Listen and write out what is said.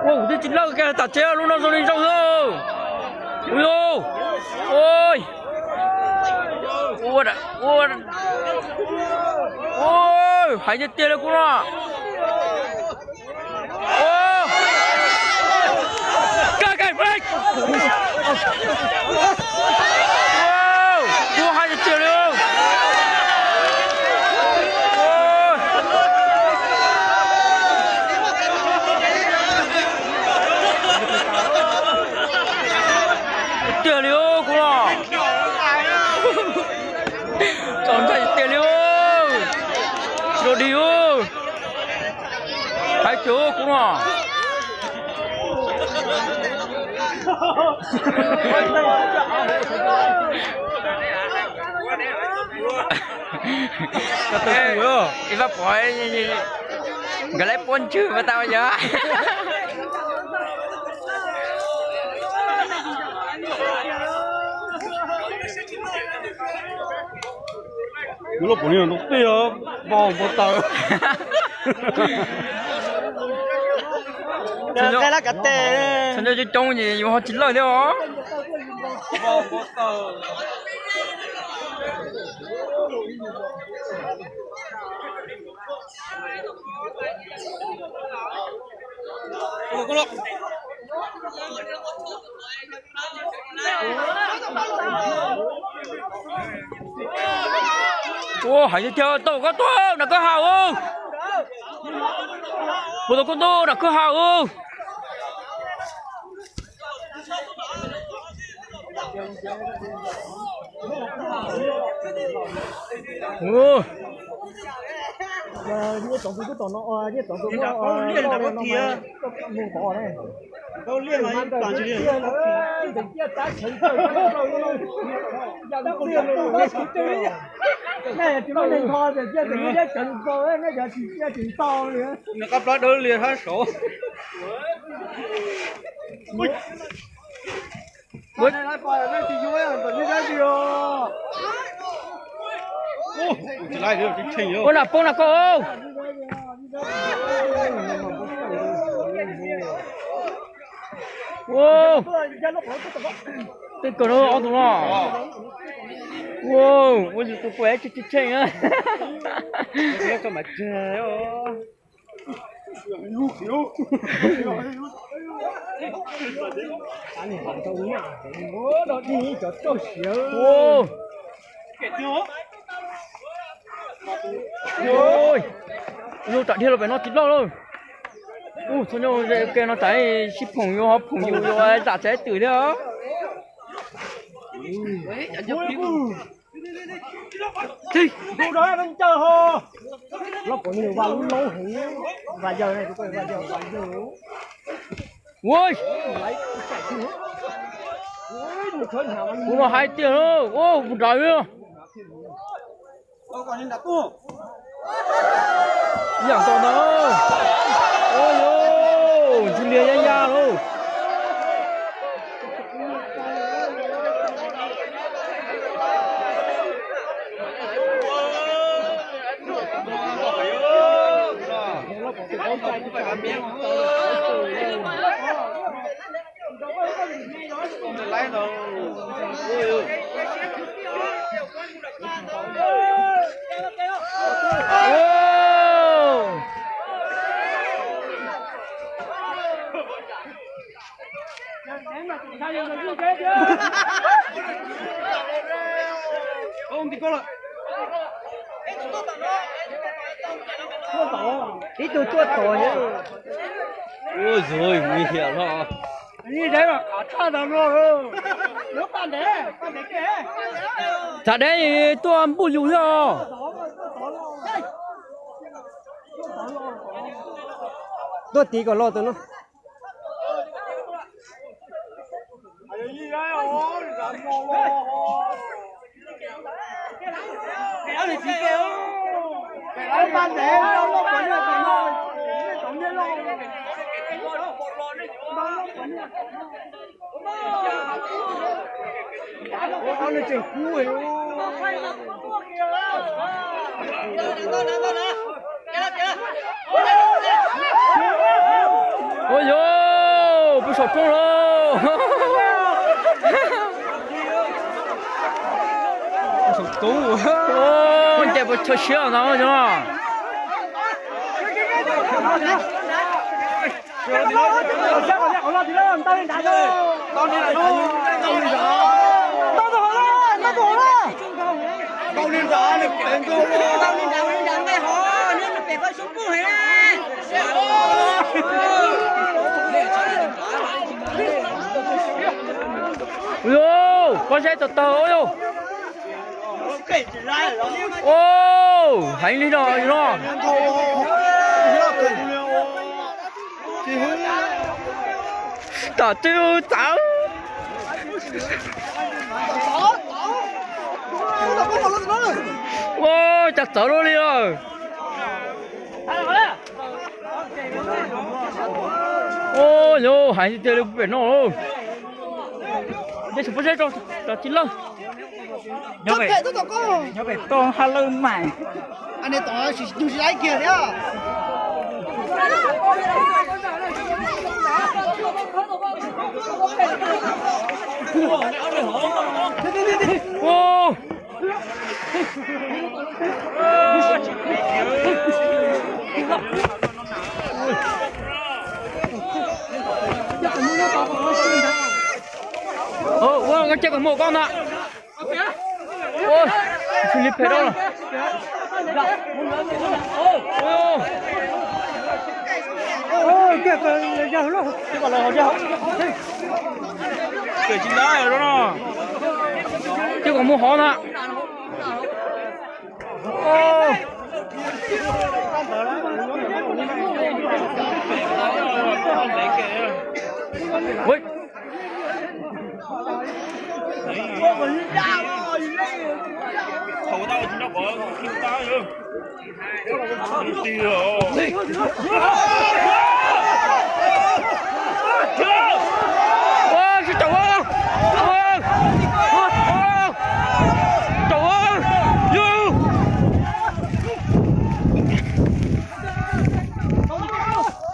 Ua kuv twb tsis lawj kiag tam tsev lub no zoo li zoo xwb. Ua, ua, ua, ua, hais tiag tiag li kuv no. Ua, ka ka, kuv hais tiag tiag li. Tiag li kuv los. Txaus ntshai tiag li. Tsis rau dig. Hais tiag kuv los. Ib pab pom nkawd lawv puab ntswg mas tau yog. Kuv los pom niag no twb vau npau taws. Txhua nco coob coob ces yus ho tsis lawj thiab os. Ua, hais tiag tiag, tau koj tuaj nram kwj ha. Puas tau koj tuaj nram kwj ha. Nws qab plab dawb lias sab saud. Ua nram poob nram koj. Ua, tej kawg no ob tug no. Ua, ua yus tus kuj tsheej tsheej na. Ua, ua, yus tsam dhia los pem no tsis loj lauj. Ua, txhua nyuj ze ke no tsam sib phoom yus ho phoom yus yus zam txav twm thiab. Ua, kuv los hais tiag lauj, ua, kuv nrad li. Yam nkaus ntag. Ua, ntsis lias ya ya lauj. Ib tug tuaj tod. Ua, yog nguy hiểm no. Txav deb tuaj npuj yus thiab os. Tuaj tiv kom los tus no. Ua, yog Thaum roob lauj. Nce puas chaw siab no no. Ua, pob zeb tau tawg yog. Heev li no no. Tam twb txawv. Ua, cas txawv luaj li lawm. Ua, yog heev tiag li pem no. Nce tsis pob zeb rau tsis lawj. Nyob pem toj ha lawj mas. Ua, ua, cia kom muaj koj ntag. Ua, xws li phem dab los. Cia kom mus hov ntag.